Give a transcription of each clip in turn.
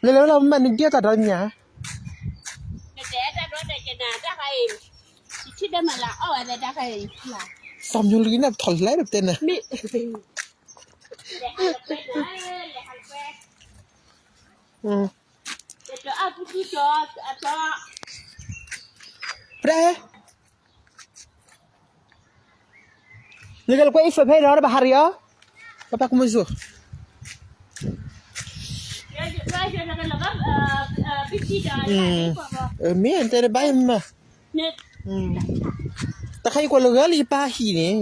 လဲၤလဲၤဝဲလီၤ မ့ၢ်နဒ်တၢ်ဒီးမ့ၢ်ဧါ, စီၤမျိာ်လံနၢ်ထီၣ်လဲၣ်ဒီးတဲနၤ, ပှဲၤ နကလဲၤကွဲအံၤ ဖဲဖဲဒီး ဘၣ်ဟးရံၤအီၤ, ပပၢ်ကမူၣ်စိ, မ့ၢ်တဲတဘၣ်မး, တခါအံၤကွၢ်လၢဂၤလၢယပၢ်ဟံၣ်န့ၣ်,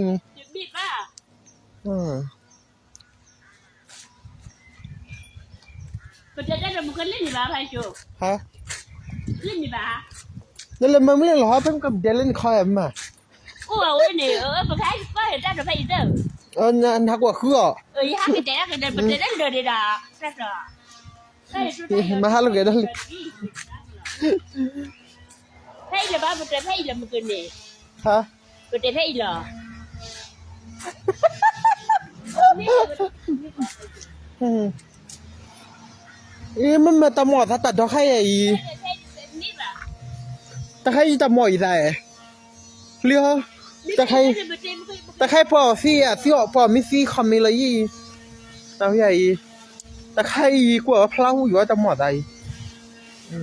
ပတဲတၢ်ဒီးမုၢ်ကလံၣ်န့ၣ်ဘၣ်ဖဲကၠိ, ဟါ, လၢလၢမ့မ့ၢ်လီၤဟီ ဖဲမ့ၢ်ကပတဲလၢနခီယၤမး, အိၣ်ဝဲန့ၣ်, ပကဟဲကီၢ်တၢ်ဒီးဖဲအံၤသၢ, နဟးကွၢ်ဃုအီၤ, ယဟးကတဲဒၣ်ကတဲ ပတဲတၢ်လၢာ်ဒံးဒီး, မၤဟါလီၤကဲဒၣ်လံ ဖဲအံၤလၢၤဘၣ် ပတဲဖဲအံၤလၢၤမုၢ်ကန့ၣ်, ဟါ, ပတဲဖဲအံၤလီၤ, အ့ မ့မ့ၢ်တၢ်မီၢ်သးတၢ်ဒီခါအံၤ, တခါအံၤတၢ်မီၢ်အံၤသးအဲ, လံဟီ, တခါအံၤ, တခါအံၤပှၤအီၣ်သံဧါ သံအီၣ်ပှၤမ့ၢ်သံခီမ့ၢ်လီၤယံၤ, တၢ်ဝဲအံၤ, တခါအံၤကွၢ်ဝဲဖျါဟူယွၤတၢ်မီၢ်သးအံၤ,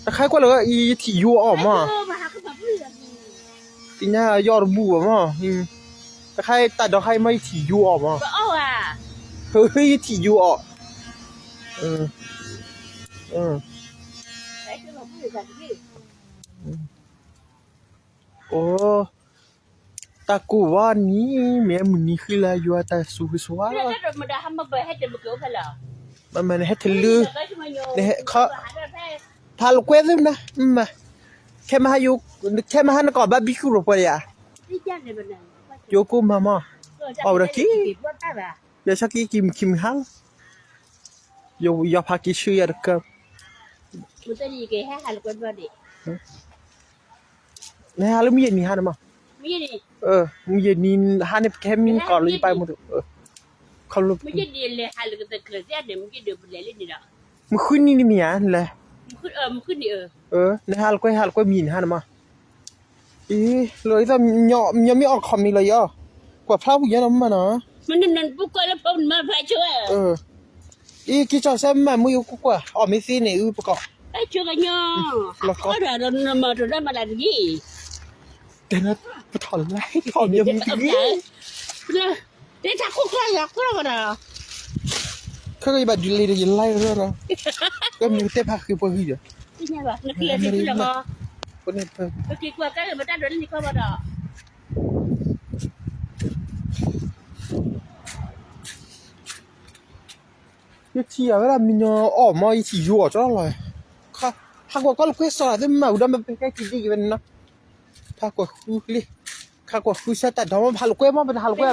တခါအံၤကွၢ်လၢအံၤယထံၣ်ယိအီၣ်မး သ့ၣ်ညါယီၢ်တဘူၣ်ဘၣ်မး, တခါအံၤတၢ်ဒီခါအံၤမး ယထံၣ်ယိအီၣ်မး, ယထံၣ်ယိအီၣ်, အိ, တၢ်ကိၢ်ဝဲနံၤ မ့ၢ်မုၢ်နံၤဃံလၤယွၤတၢ်စူၤက့ၤဆိဝါလီၤ, မ့မ့ၢ်နဟဲတလု, နဟဲခီ, ဖးလီၤကွဲသ့ၣ်မနၤ, မ့မ့ၢ်, ခဲမဟါယိ, ခဲမဟါနကီၢ်ဘၣ်ဘံကူၣ်ရိၣ်ပှၤယၤ, ယိကိၢ်မၤမး, အီၣ်ဝဲဒီးက့ၤ, ယဆီက့ၤက့ၤမုၢ်ခံမုၢ်ဟါလီၤ, ယီၤဖးက့ၤဆူယၤတကၢၢ်, နဟဲဟးလၢမုၢ်ယဲၢ်နံၤဟါန့ၣ်မး, မုၢ်ယဲၢ်နံၤဟါန့ၣ် ပကဟဲမံကီၢ်လၢယပၢ်မူ, ခီဖျိ, မုၢ်ဃုနံၤန့ၣ်မ့ၢ်ဧါလဲၣ်, နဟဲဟးလီၤကွဲ ဟးလီၤကွဲမုၢ်ယဲၢ်နံၤဟါန့ၣ်မး, အံၤ, လၢယသီၣ်, ညီမ့ၢ်အီၣ်ခီမ့ၢ်လီၤယီၤ, ကွၢ်ဖျါဝံၤညါနီၤမးနီၤ, မ့ၢ်နနပူၤကွၢ်လၢဖိမ့ၢ်ဖးဆိ, အံၤ က့ၤကၠီၣ်စဲမးမုၢ်ယိၤကွၢ်ကွၢ် အီၣ်မ့ၢ်သ့န့ၣ် အုပကီၢ်, ဖဲဆိကညီ, လီၤကီ, တဲနၤပထီၣ်လၢ ထီၣ်မ့ၢ်မုၢ်တဂ့ၤ, တဲတၢ်ခိၣ်ကျီၢ်ယၤကွၢ်ဒီး, ခဲကယဘၣ်ဒုးလံဒီးယလါရၢဒီး, ကမ့ၢ်ကတဲဖးဃ့ပှၤဂံၢ်ဒီး, နက့ၤကွၢ်ကဲလၢမတၢ်ဒိးလၢနကီၢ်ဘၣ်ဒီး ယထံၣ်အဝဲဒၣ်မံညီအီၣ်မး ယထံၣ်ယိအီၣ်ကၠီလီၤ, ဟးကွၢ်ကီၢ်လၢကွဲစီၤသ့ၣ်မၤဝံၤဒီးမ့ၢ်ပဟဲက့ၤဒ်က့ၤဝဲန့ၣ်နီၤ, ဟးကွၢ်ဃုလံ, ဟးကွၢ်ဃုဆၢတၢ်ဒီးမ့ၢ်ဟးလၢကွဲမး ပတဟးလၢကွဲ, မ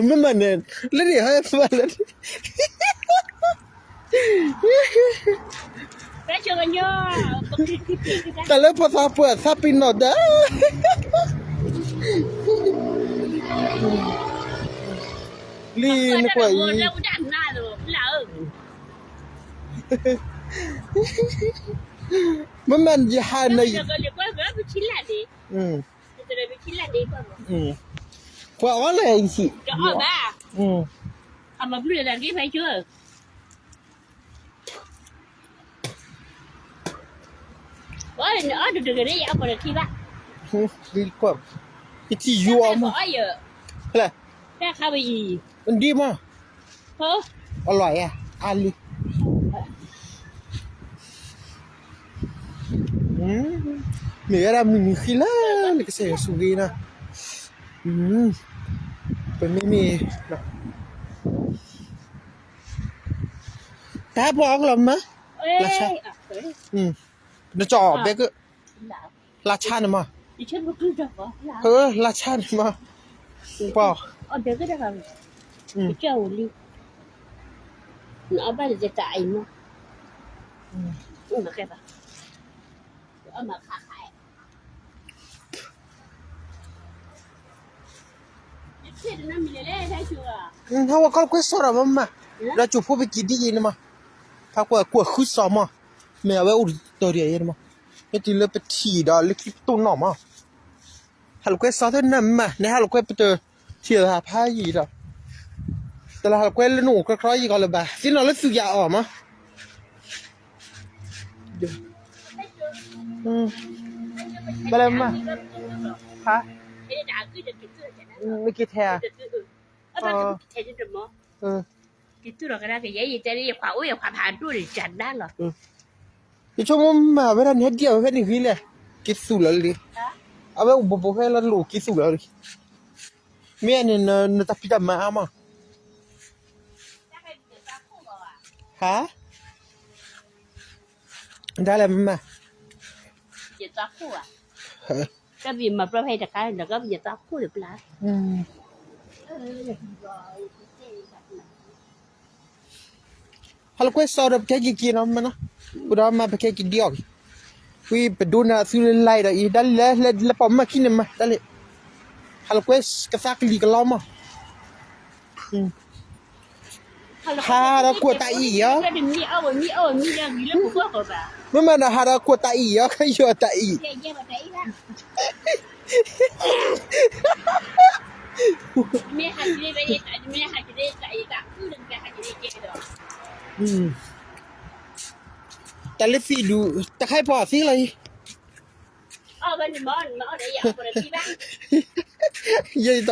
့ၢ်မးန့ၣ် လၢန့ၣ်ဟဲဖၢလၢ, တၢ်လၢဖိသၣ်ပှၢ်သးပ့ၤနီၣ်ဒၣ်, လံနကွၢ်အံၤ, မ့ၢ်မ့ၢ်ယဟးနၤအံၤ, ပှၤအီၣ်လဲၣ်အံၤ, အမၤဘျုးလၢတၢ်တက့ၢ်ဖဲကၠိ, အီၣ်တဂ့ၤန့ၣ် ယအီၣ်ပှၤတထံၣ်ဘၣ်, ယထံၣ်ယိအီၣ်မး, တၢ်ခါဝဲအံၤ, ဒ်မး, အလီၤယၤ, အလံ မ့ၢ်ဝဲဒၣ်မုၢ်နံၤဃံလၤလၢကစၢ်ယွၤဆိၣ်ဂ့ၤနီၤ, ပမ့မ့ၢ်, တၢ်ပှၤအီၣ်ကလီၤမး, လၢဆါ, နကၠီၣ်ဘဲကၢ, လၢဆါန့ၣ်မး, လၢဆါန့ၣ်မး, ပှၤ, နအီၣ်ဘၣ်လၢတၢ်အံၤမး မ့ၢ်ကဲဘၣ် ဟးဝဲကီၢ်ကွဲးစီဒီးမးမး, ဒီးကၠိဖိပက့ၤဒ်အံၤန့ၣ်မး, ဖးကွၢ်ကွၢ်ဃုစီၤမး, မ့ၢ်အဝဲအိၣ်တတီၤဒ်အံၤန့ၣ်မး, မ့ၢ်တုၤလၢပထံၣ်ဒီးလၢခံပတိၢ်နီၣ်မး, ဟးလိာ်ကွဲစီသ့ၣ်နၤမး, နဟးလိာ်ကွဲပတထံၣ်ဖးယံာ်ဒီး, တလၢဟးလိာ်ကွဲလၢနအိၣ်ကြီကြီယံာ်ကီးလၢၤဘၣ်, သ့ၣ်နီၣ်လၢသူၣ်ယၤအီၤမး ဘၣ်လဲၣ်မး, ဟါ, မ့ၢ်က့ၤထဲဧါ, ယဆိကမိၣ်မၤဝဲဒၣ်န့ၣ် ဟဲဒံးအဝဲဖဲန့ၣ်ဂ့ၤလဲၣ်, က့ၤသူၣ်လီၤလံ, အဝဲအိၣ်ဘူးဘူးဖဲလၢလိၣ်က့ၤသူၣ်လီၤလံ, မ့ၢ်န့ၣ် နတၢ်ဖံးတၢ်မၤအါမး, ဟါ ဒ်လဲၣ်မး, ဟးလိာ်ကွဲစီဒီးပကဲက့ၤက့ၤနီၤမးနီၤ, ပဒီးမးပကဲက့ၤဒ်အီၤက့ၤ, ဝံၤပဒိးနၤအသုလၢ line ဒီးအံၤ ဒ်လဲၣ်လၢပှၤမၤခံန့ၣ်မး ဒ်လဲၣ်, ဟးလိာ်ကွဲကသးကလံၤကလီမး ဟးဒီးကွၢ်တၢ်အံၤယီၤ, မ့မ့ၢ်ဒီးဟးဒီးကွၢ်တၢ်အံၤယီၤ ခါယီၤတၢ်အံၤ, တၢ်လၢသံၣ်ဒူၣ် တၢ်ခါအံၤပှၤသ့လီၤအံၤ, ယဲၢ်တအီၣ် အံၤ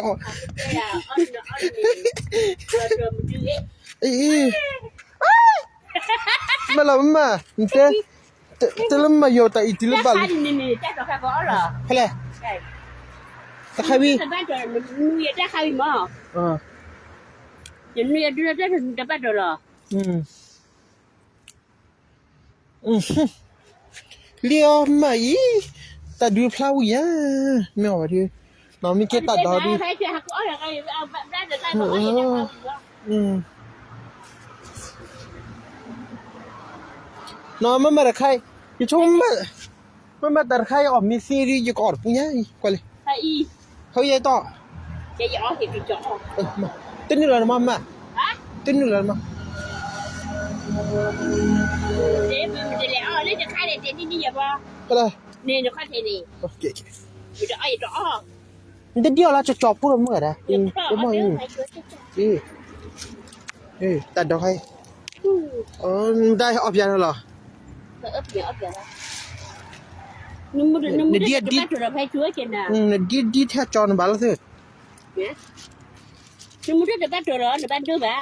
မ့ၢ်လီၤမး နတဲ, တလၢမၤယီၤတၢ်အံၤတုၤလၢဘၣ်လံ, ဖဲလဲၣ်, တၢ်ခါဝံၤ, တဘၣ်ဒီးလီၤ, လံအီၤမးအံၤ, တၢ်ဒုးဖျါဝံၤယါ, မ့ၢ်အီၤဘၣ်ဒုး, မ့ၢ်ကဲတၢ်ဒီးဒုး, နီၢ်မ့ၢ်မၤတခါအံၤ, ယဆိကမိၣ်, မ့ၢ်မၤတၢ်တခါအံၤအီၣ်မ့ၢ်သ့ဒုး ယကအီၣ်တပူၤညါအံၤ, ကွၢ်လံ, ဟဲယဲတီၢ်, တနုာ်လီၤနမၤမး, တနုာ်လီၤနမၤ, နတဒ်အီၣ်လၢကၠီကၠီဖိလီၤမ့ၢ်ဂၤဒၣ်, တၢ်ဒီးခါအံၤ, တၢ်အီၣ်ပျးထီၣ်လီၤ, နဒ်ဒ်ထဲကၠီနဘၣ်လီၤသ့ၣ်, နမူတတဘၣ်တီၤလီၤ နဘၣ်ဒိဘၣ်,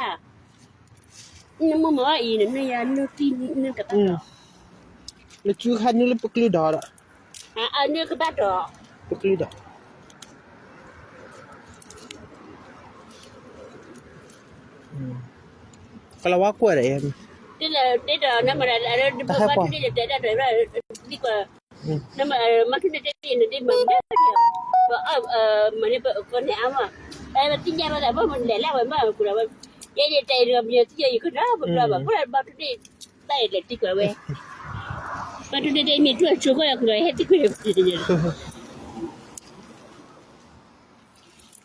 နမူမၤအီၤအံၤ နနုာ်ယၤနုာ်တံၢ်နုာ်ကဘၣ်တီၤ, နစုခါနုာ်လၢပကျုၤဒီးဒီး, နကဘၣ်တီၤ, ပကျုၤဒီး ကလၤဝါကွၢ်ဒီး, တၢ်ဟဲကွၢ်, မၤထူၣ်န့ၣ်တဲနဒ့မၤ, မၤန့ၢ်ပကီၢ်န့ၣ်အါမး, ပသ့ၣ်ညါဘၣ်သး ဘၣ်မနုၤလဲၣ်လၢဝဲမၤကူလီၤဝဲ, ယဲယတဲဒီးပယီၤသံယီၤယကဒီး ပဘျီဘၣ် ဖိလၢဘၣ်ထူၣ်န့ၣ်, တၢ်အဲၣ်လဲၤတံၢ်ကွၢ်ဝဲ, ဘၣ်ထူၣ်န့ၣ်တဲမ့ၢ်ထူၣ်အဆိကီၢ်ယၤကူလီၤ ဟဲတံၢ်ကွၢ်ယၤ,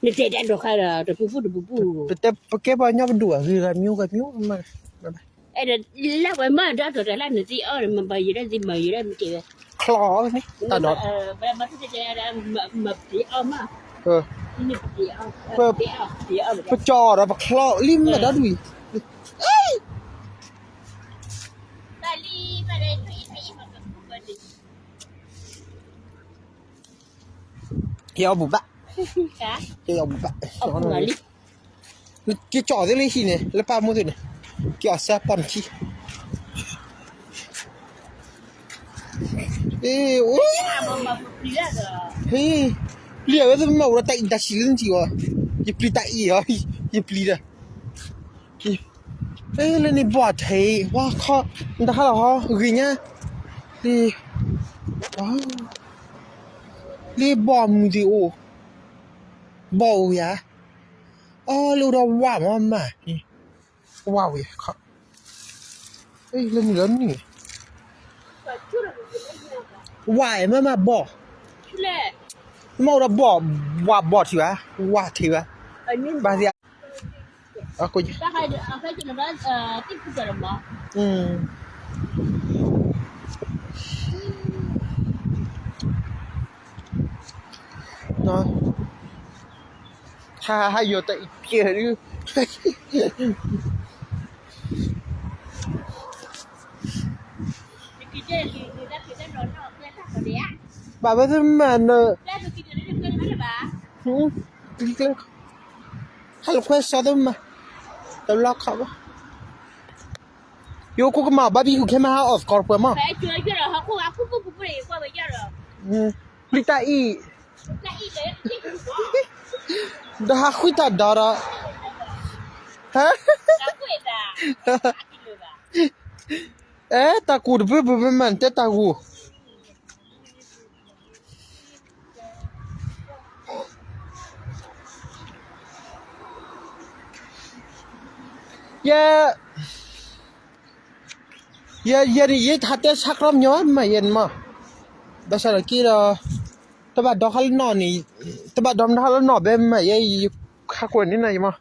နတဲတၢ်ဒိးခါဒီး တပူၤပူၤတပူၤပူၤ, ပတဲပကဲပှၤကညီပဒိၣ်ဧါ ဂ့ၤဂၤမံၤဂၤမံၤ, အဲၣ်ဒိးလၢဝဲမၤဒီး တၢ်လၢနသံအီၣ် မၤဘၣ်ယိၤဒၣ်သံမၤယိၤဒၣ်မ့ၢ်တဲဝဲ, ချီအီၣ်န့ၣ် တၢ်ဒီး, မၤသံတဲဒၣ် မၤပျံၤအီၣ်မး, ပကၠီဒီးပချီလံမ့ၢ်ဒီဒူၣ်အံၤ, ယအီၣ်ဘူးဘၣ်, ယအီၣ်ဘူးဘၣ်, ကၠီသ့ၣ်လၢဟံၣ်န့ၣ် လၢပၢ်မိၢ်သ့ၣ်န့ၣ်, ကၠီစၢ်ပီၢ်နခံ, အိၣ်, ပျံၤအဝဲသ့ၣ်မၤအိၣ်ဒီးတၢ်အံၤတၢ်ဆံးလၢနထံၣ်အီၤ, ယပျံၤတၢ်အံၤအီၤ, ယပျံၤဒီး လၢန့ၣ်ဘီၣ်ထဲအံၤ ဝါခီ, နတဟါလီၤဟီ ဂ့ၤညါ, လၢဘီၣ်မုၢ်သ့ၣ်အိၣ်, ဘီၣ်အိၣ်ယၤ, အီလၢအိၣ်ဒီးဝါမးမး, ဝါဝဲခီ, လၢနုာ်လီၤနုာ်, ဝါမ့ၢ်မးဘီၣ်, မ့ၢ်အိၣ်ဒီးဘီၣ်, ဝါဘီၣ်ထံၣ်ဘၣ်, ဝါထံၣ်ဘၣ်, ဘၣ်သ့ၣ်, ဟါဟါယိၤတအံၤပျဲၢ်ဒုး ဘၣ်ဝဲသ့ၣ်မၤနၢၤ, ဟါလီၤကွဲစီသ့ၣ်မၤ, တဘျီခီဘၣ်, ယိၤခိၣ်ကမၤဘၣ်ဘံဃုာ်ခဲမးဟါအီၣ်သကိးပှဲၤမး, ပျံၤတၢ်အံၣ်, ဒီးဟးဃုတၢ်ဒီးဒီး, အဲ တၢ်ကူၣ်တဘျုးဘျုးမ့ၢ်မၤနတဲတၢ်ဂိၢ် ယဲ, ယဲ, ယဲန့ၣ် ယဲဟးတဲဆါကြီမညီမး ယဲန့ၣ်မး, ဘၣ်ဆၣ်ဒီးက့ဒီး, တဘၣ်ဒီခါလၢနီၢ်န့ၣ်, တဘၣ်ဒီမတၤဟါလၢနီၢ်ဘဲမး ယဲ, ယခါကွဲးန့ၢ်နၤယမး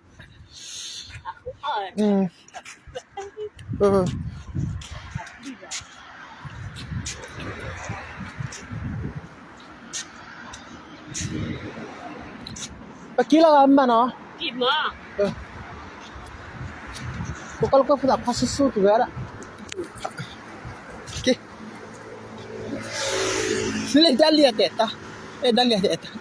ပက့ၤလီၤဂၤမးနီၤ, ပကလၢကဖိသၣ်ခွါဆူၣ်ဆူၣ်က့ၤဝဲဒၣ်, လၢဒၣ်လံအတဲာ်တၢ်, အဲဒၣ်လံအတဲာ်တၢ်,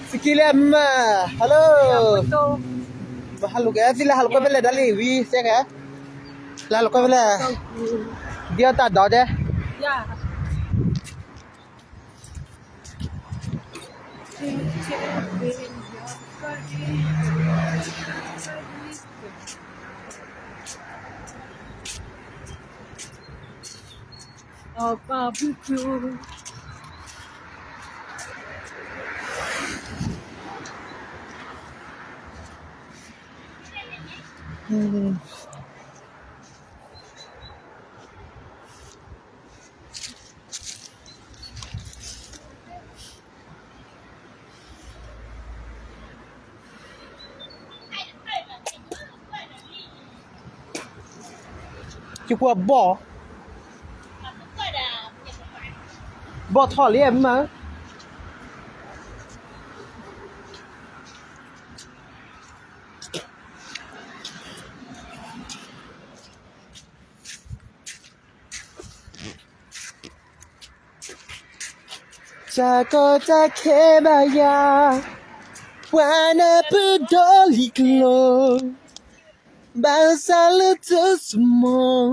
သက့လၢမး, hello, hello ကဲ သ့လၢ hello ကွဲဖဲလဲၣ်ဒၣ်လံ ဝံသဲကဲ, လၢ hello ကွဲဖဲလဲၣ်, ဒ်အတၢ်ဒီးဒဲး ယကွၢ်ဘီၣ်, ဘီၣ်ထီၣ်လံမး တၢ်ကီတၢ်ခဲဘၣ်ယၤ, ပှၤနၢ်ပၢၢ်ဒီးလံၤကျိၤ, ဘၣ်ဆၣ်လၢတၢ်ဆိကမိၣ်,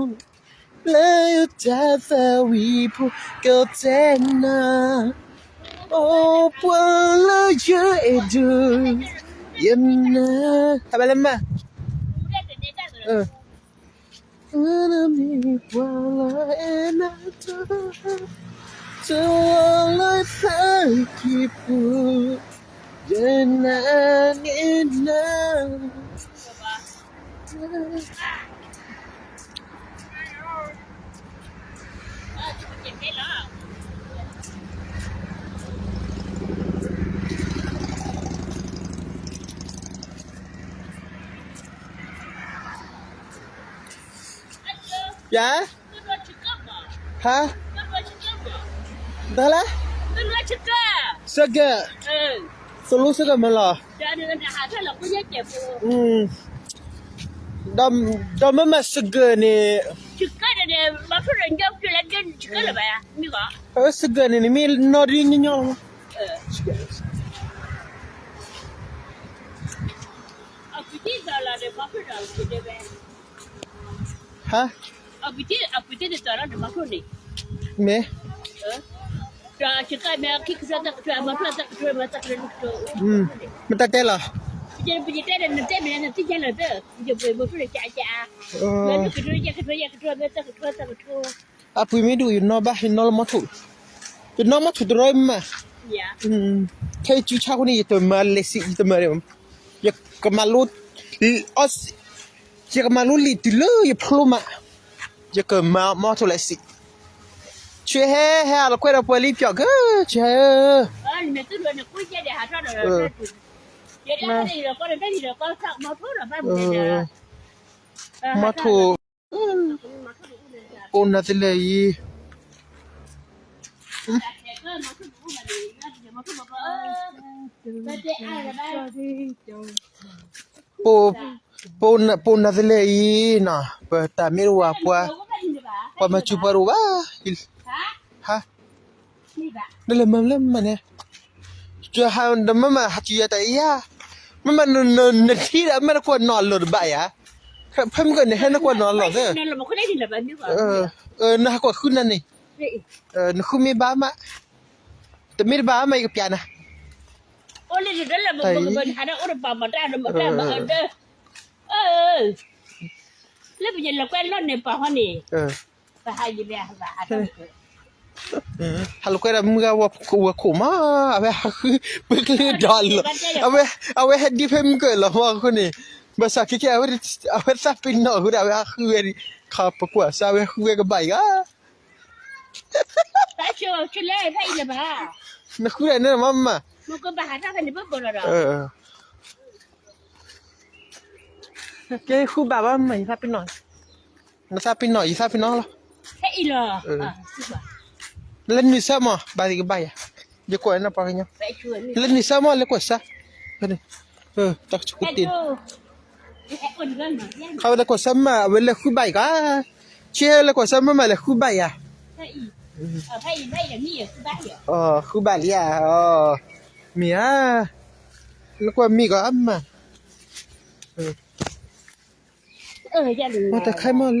လၢယတၢ်သးဝံၣ်ဖိ ကတဲနၤ, အိၣ်ပှၤလၢယအဲၣ်ဒိး, ယမနၤ, ဟဲဘၣ်လၢမး မ့ၢ်ပှၤလၢအဲၣ်နၤတၢ်, တလၢသးကံၢ်ပူၤ, ယနာ်န့ၢ်နၤ ယၤ, ဟါ, တၢ်လဲၣ်, စ့ၢ်ကီး, သိၣ်လိစ့ၢ်ကီးမးလီၤ, ဒီးမ့ၢ်မးစ့ၢ်ကီးန့ၣ်, စ့ၢ်ကီးန့ၣ် နမ့ၢ်နီၢ်ဒ်ညီညီလီၤမး, ဟါ, မ့ၢ်, မတၤတဲလီၤ, အပှ့ၤမ့ၢ်ဒူၣ် ယနီၢ်ဘၣ် ယနီၢ်လၢမီထိၣ်, အပှ့ၤမ့ၢ်ဒူၣ် ယနီၢ်လၢမီထိၣ်, ယနီၢ်မီၢ်ထူတရီမး, ခဲအံၤစုဆါဃိန့ၣ် ယတမၤလဲၤစံး ယတမၤ, ယကမၤလိ, ယကမၤလိလံာ်တုၤလၢယဖျိမး, ယကမၤမီၢ်ထူလဲၤစံး, ဆှဲဟဲ ဟဲအလီၤကွဲဒီးပှၤလံပျီက, ဆှဲဟဲဧၢ, မီၢ်ထူ အိၣ်နၤသ့လဲၣ်အံၤ, ပအိၣ်နၤသ့လဲၣ်အံၤနီၤ, ပတၢ်မ့ၢ်တဝၤပှၤ, ပှၤမၤစူၤပှၤတအိၣ်ဘၣ်, ဟါ, နလဲၤမၤလၢမၤန့ၣ်, ဒီးမ့ၢ်မၤဟးစံးယၤတၢ်အံၤဧါ, မ့ၢ်မၤနထံၣ်ဒီး မ့ၢ်နကွၢ်နီၣ်အလီၢ်တဘၣ်ယၤ, ဖဲမုၢ်ကန့ၣ် ဟဲနကွၢ်နီၣ်အလီၢ်သ့, နဟးကွၢ်ဃုနၤန့ၣ်, နဃုမ့ၢ်ဘၣ်မး, တမ့ၢ်တဘၣ်မး ယကပျးနၤ, လၢပယဲလီၤကွဲလီၢ်န့ၣ် ပှၤဟးဒီးအိၣ်ဒီးပှၤမၤတၢ်ဒီးမၤတၢ်မၤအၢဒၢ, ဟးလီၤကွဲဒီးမုၢ်ဂၤဝဲခိၣ်မး, အဝဲဟးဃု, ပကျ့ဒီးလီၤ, အဝဲဟဲဒ်ဖဲမုၢ်ကလီၤမးအဃိန့ၣ်, ဘၣ်ဆၣ်ခဲကဲ, အဝဲသးပ့ၤနီၣ်အဃိဒီး အဝဲဟးဃုဝဲ, ခါပကွၢ်စၢ် အဝဲဟးဃုဝဲကဘၣ်အံၤဂၤ နဃုဒၣ်န့ၣ်မးမး, ကဲဃုဘၣ်ဘၣ်မး ယသးပ့ၤနီၣ်, နသးပ့ၤနီၣ် ယသးပ့ၤနီၣ်လီၤ, လၢနုာ်စၢ်မး ဘၣ်သ့ၣ်ကဘၣ်ယၤ, ယကွၢ်နပှၤကညီ, လၢနုာ်စၢ်မး လၢကွၢ်စၢ်, တၢ်ကဆူးကတ့ၢ် ခါဝဲလၢကွၢ်စၢ်မး အဝဲလဲၤဃုဘၣ်ယၤကါ, ဆ့ဟဲလၢကွၢ်စၢ်မးမး လဲၤဃုဘၣ်ယၤ, ဃုဘၣ်လံဧါ, မ့ၢ်ဧါ, လၢကွၢ်မ့ၢ်ကီးအမး, တၢ်ခါမး,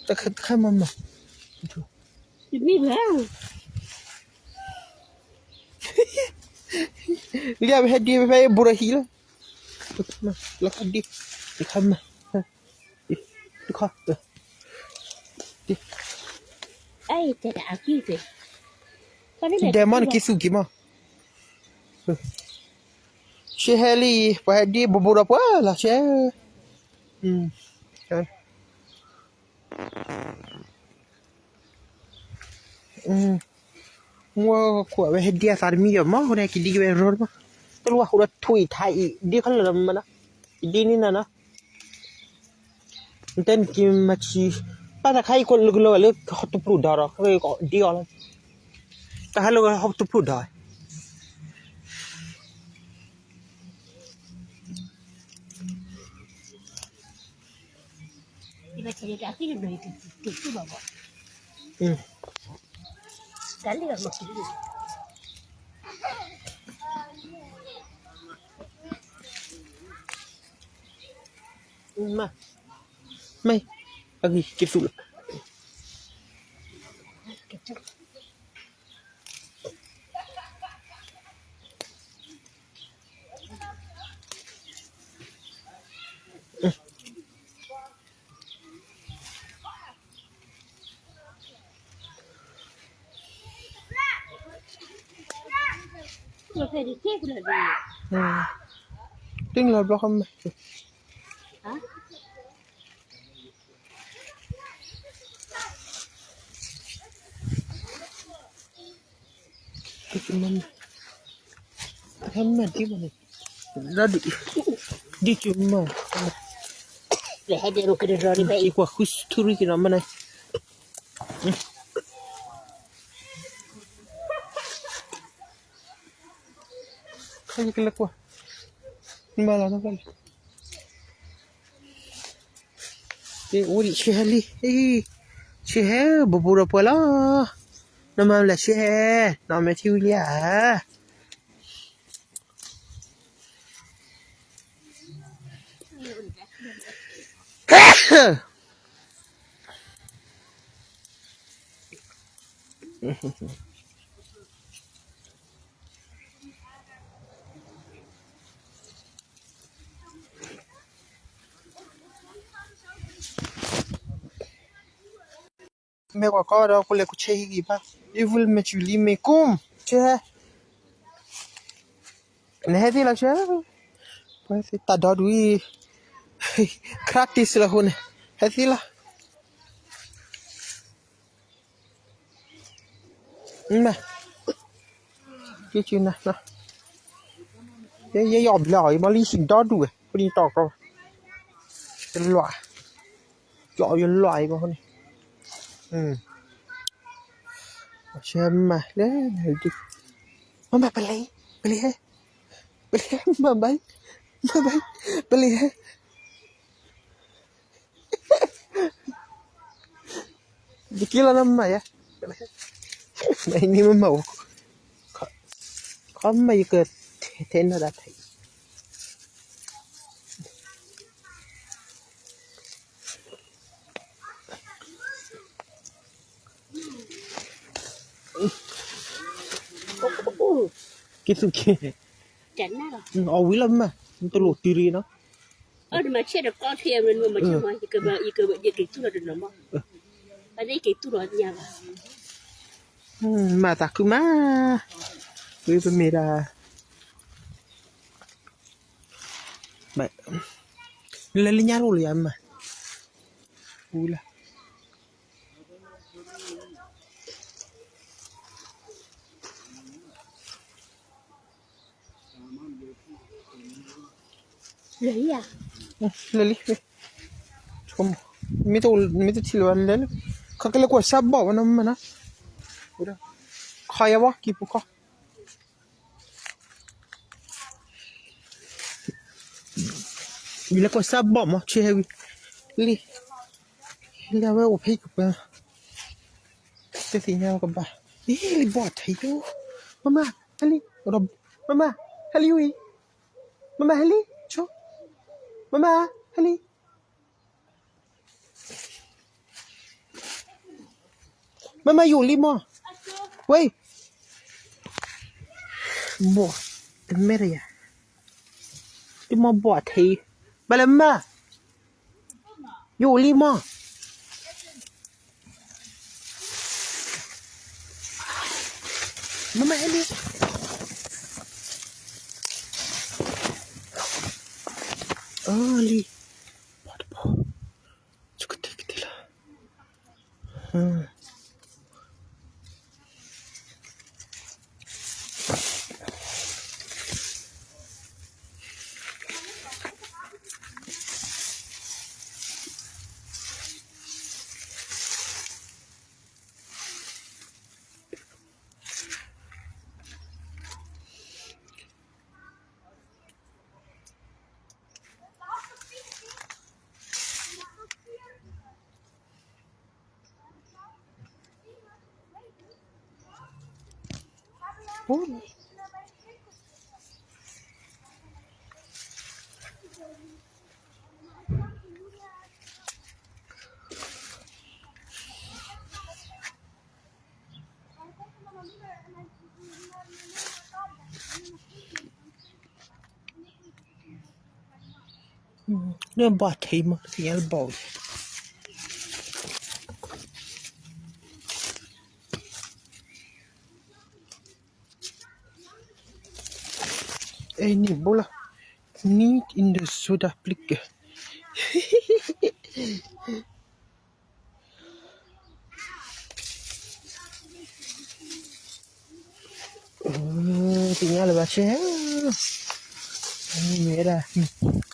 တၢ်ခါမးမး, လံအဝဲဟဲဒံးဖဲ ဘူးဒီးဟံၣ်လီၤ, လီၤခါဒံး, တခါမး, တခါ, ဒဲးမး နက့ၤသူၣ်က့ၤမး, ဆ့ဟဲလံ, ပှၤဟဲဒံးဘူးဘူးဒီးပှၤလီၤဆ့, မ့ၢ်ကွၢ်ဝဲဟဲဒံးအသးတမံၤယီၤမး ဃိန့ၣ် ကဒံးက့ၤဝဲရီတဘၣ်, တလိၣ်ဝဲဃိဒီးထွံၣ်ထါအံၤ ဒ်ခီလၢာ်ဒီးမးနီၤ, ဒ်န့ၣ်နီၤနီၤ, နတဲနက့ၤမၤဆံ, ဘၣ်တခါအံၤကွၢ်လၢကလီၤဝဲလၢဟီၣ်တပျိၢ်ဒီးဒီး ဒ်အီၤလီၤ, တဟဲလၢဟီၣ်တပျိၢ်ဒီး မ့ၢ်, မ့ၢ်, အဂ့ၤ က့ၤသူၣ်လီၤ. တ့ၢ်လီၤဘျီဃီမး တမ့ၢ်, တမ့ၢ်ဒ်မးန့ၣ်, ဒ်, ဒ်ကမး, ယကွၢ်ဃုထူရံက့ၤနီၤမးန့ၣ်, ခါယကလဲၤကွၢ်, မၤလီၤနီၤ, အိၣ်ဒံးဆ့ဟဲလံ, ဆ့ဟဲ ဘူးဘူးဒီးပှၤလီၤ, နမၤလဲၤဆ့ဟဲ, နီၢ်မဲာ်ထံဝံၤလံဧါ. မ့ၢ်ကွၢ်ကီဒီး ကလဲၤကူၣ်ဆဲဟံၣ်ဂံၢ်ဘါ, အံၣ်ဝံလၢမဲာ်စူၤလံမ့ၢ်ကူၣ်, ဆဲ, နဟဲသ့လီၤဆဲ, တၢ်ဒီဒူၣ်အံၤ, ခရၣ်တ့စလီၤဃိန့ၣ်, ဟဲသ့လီၤ. မ့ၢ်, ကနၤ, ယယီၣ်ဘျီအီၤ ယမ့ၢ်လံဟံၣ်ဒီဒူၣ်ဝဲ ဃိန့ၣ်တီၢ်ကီ, ယလွၣ်, ယီၣ်ယလွၣ်အံၤဘၣ်ဃိန့ၣ်, ဆဲမၤလၢ, မၤမၤပလဲၤ, ပလဲၤဟဲ, ပလဲၤဟဲ, မၤဘၣ်, မၤဘၣ်, ပလဲၤဟဲ ယက့ၤလီၤနီၤမၤယါ, မ့ၢ်မၤ, ခီမၤယကထဲနီၤဒၣ်ထဲအံၤ, က့ၤသူၣ်က့ၤ, အီၣ်ဝံၤလီၤမး, တလိၣ်တုၤရံနီၤ. မၤသးခုမး, ဝံၤပမ့ၢ်ဒၣ်, လဲၤလၢညါလိၤလၢယၤမး, ဝံၤလၢ လဲၤလံ, မ့ၢ်တထံၣ်လၢၤဘၣ်လဲၤလၢ, ခီကလဲၤကွၢ်စၢ်ဘီၣ်ဝဲနီၤမးနီၤ, ခီယၤဘီၣ်ကံၢ်ပူၤခီ, ယလဲၤကွၢ်စၢ်ဘီၣ်မး ဆ့ဟဲဝံၤ, လံ, လံအဝဲအိၣ်ဖဲကပၤ, တသ့ၣ်ညါကဘၣ်, အံၤလံဘီၣ်ထံးယိ, မမါ, ဟဲလံ, မမါ, ဟဲလံဝံၤ, မမါဟဲလံ, ဆိ, မမါ, ဟဲလံ မမါယအိၣ်လံမး, ဝဲ, ဘီၣ်, တမဲတယၤ, တမ့ၢ်ဘီၣ်ထံး, ဘၣ်လဲၣ်မး, ယအိၣ်လံမး, မမါဟဲလံ, အၢလံ, ဘီၣ်တဘီၣ်, ကတဲကတဲလီၤ.လၢဘီၣ်ထံးမး တသ့ၣ်ညါလၢဘီၣ်ဝဲ အဲန့ၣ်ဘိလီၤ need in the soda ပျံကဲ သ့ၣ်ညါလၢၤဘၣ်ဆဲ မ့ၢ်ဝဲဒၣ်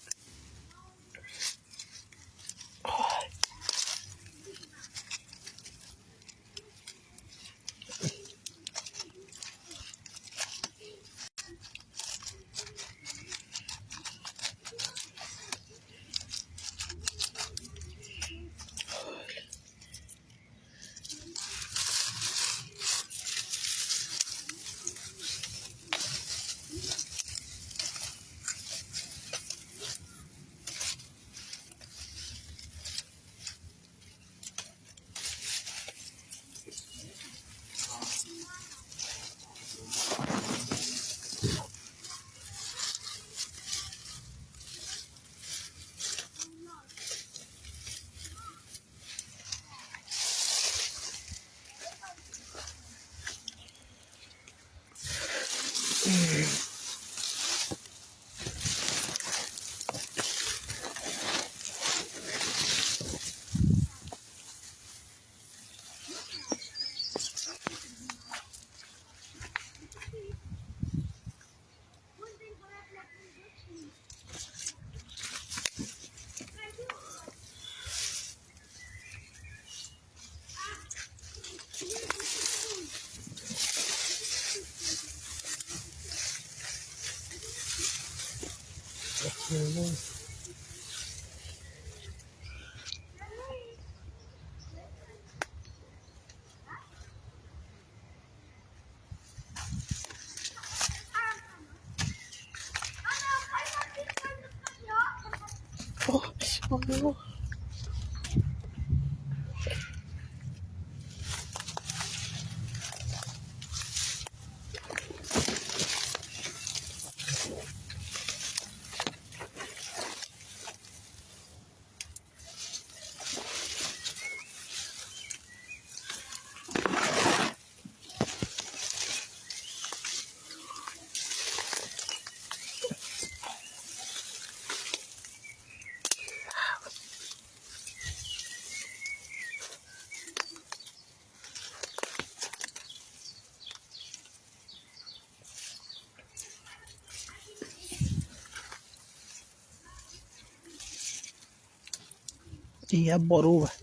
တယၤဘီၣ်တအိၣ်ဘၣ်.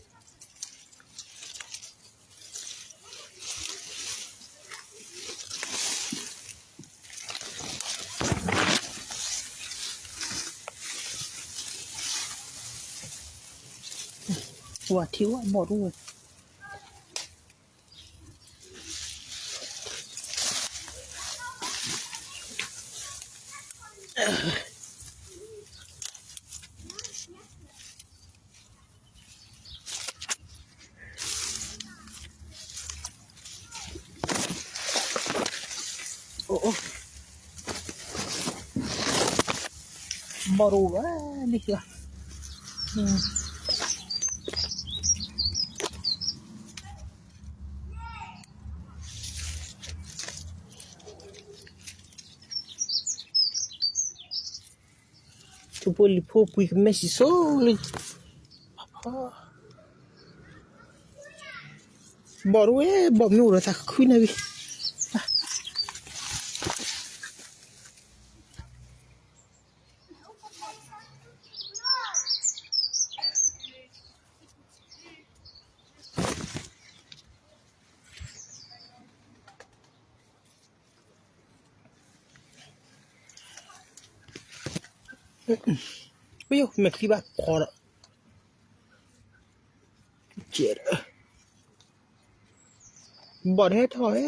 ဝၤထံဝဲဘီၣ်တအိၣ်ဝဲ. အိၣ်အိၣ်, ဘီၣ်တအိၣ်ဝဲလံဧါ. ထူဖိလံၤဖိပှ့ၤကမဲစံၣ်စိလံ. ဘီၣ်တအိၣ်ဝဲ, ဘီၣ်မ့ၢ်အိၣ်ဒီးသးခုနၤဂ့ၤ. ပယိၣ်မဲာ်ချံဘၣ်ဖီဒီး, ကဲဒီး, ဘီၣ်တဟဲထီၣ်ဝဲ.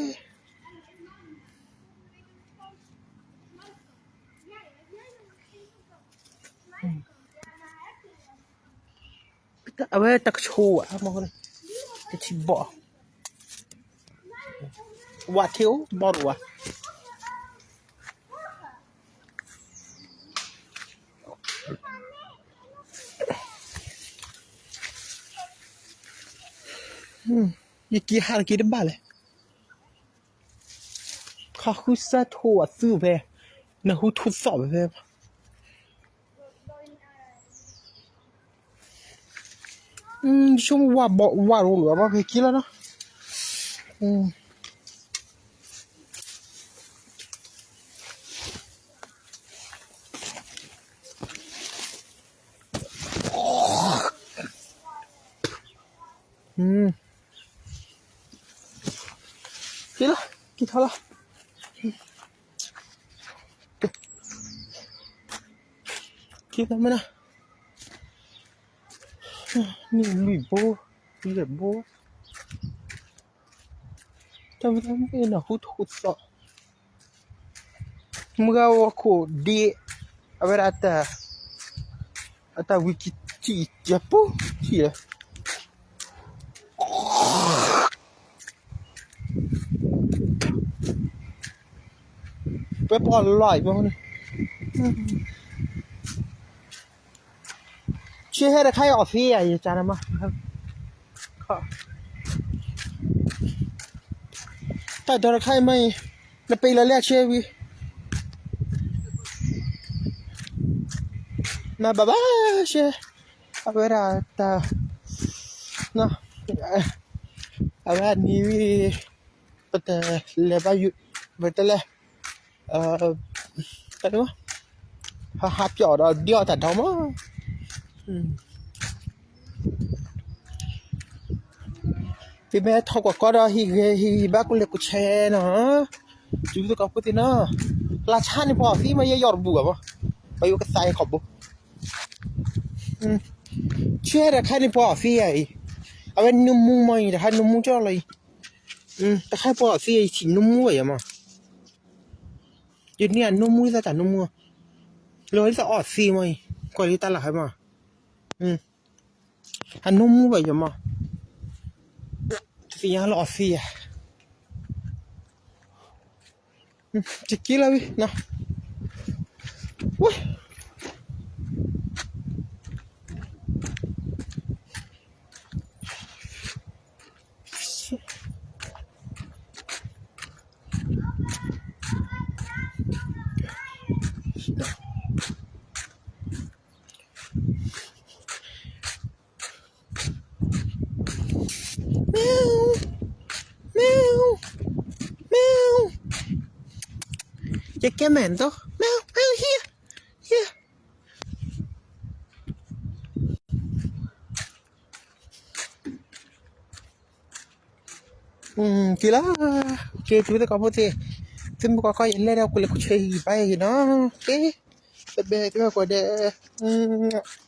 အဝဲတကဆိဝဲ, တထံၣ်ဘီၣ်, ဝၤထံအိၣ်ဘီၣ်တအိၣ်ဝဲ. ယက့ၤဟးတက့ၤတဘၣ်လဲၣ်. ခီဃုစၢ်ထိဝဲသုဖဲ, နဟူထူသီၣ်ဖဲဖဲ. ဆိကမိၣ်ဝၤဘီၣ်ဝၤရိၤလၢၤဘၣ်ဖဲက့ၤလီၤနီၤ. က့ၤလီၤ, က့ၤထီၣ်လီၤ. က့ၤလီၤမ့ၢ်နီၤ, န့ၣ်လွံၢ်ဘိ, လွံၢ်ဘိ, တၢ်မ့ၢ်တၢ်မ့ၢ်နဟူထူသီၣ်. မုၢ်ဂၤဝီခိၣ်ဒ့, အဝဲဒၣ်, အတၢ်ဝံၤကံထံၣ်ယပူၤထံၣ်လၢ, ပှၤပီၣ်လီၤအံၤမ့ၢ်န့ၣ်, ဆ့ဟဲတခါအံၤအီၣ်သ့ယၤ ယကနမး, တၢ်ဒီးတခါအံၤမ့ၢ်အံၤ, နပ့ၤလီၤလၢအဆ့ဝံၤ, မၤဘၣ်ဘၣ်ရှဲ, အဝဲဒၣ်တၢ်, အဝဲနံၤဝံၤ ပတလဲၤဘၣ်ယုၢ်, ပတလဲၤ, ဟးဟးပျီၣ်ဒီးဒ်အီၣ်တၢ်ဒီမး, ပမ့ၢ်ထီၣ်ကွၢ်ကီဒီးဟံၣ်ဂ့ၤဟံၣ်ဘါကူလဲၤကူဆဲနီၤ, တုၤသကိးဖိသ့ၣ်နီၤ, လၢဆါန့ၣ်ပှၤအီၣ်သံမး ယဲယီၣ်တဘူၣ်ဘၣ်မး, ပှၤယိကသးအံၤခီဘိ, ဆဲဒီးခါန့ၣ်ပှၤအီၣ်သံယၤအံၤ, အဝဲနူမူမးအံၤ တခါနူမူကၠီလီၤအံၤ, တခါပှၤအီၣ်သံယၤအံၤ ထံၣ်နူမူဘၣ်ယၤမး, ယန့ၢ်အနူမူသတးတၢ်နူမူ, လီၤဒ်သိးအီၣ်သံမးအံၤ, ကွၢ်လံတၢ်လၢဟဲမး, အနူမူဘၣ်ယၤမး, တသ့ၣ်ညါလၢအီၣ်သံယၤ တက့လီၤဝံၤ, ဝဲ, ယကဲမဲာ်ဒိၣ်, မ့ၢ်, မ့ၢ်, here, here. က့ၤလီၤ, က့ၤတုၤသကိးဖိသ့ၣ်, သုမုၢ်ကီၢ်ခီယလဲၤဒီးကူလဲၤကူဆဲဟံၣ်ဘါဟံၣ်နီၤ, က့ၤ, တဘဲသ့ၣ်မၤကွၢ်ဒီး,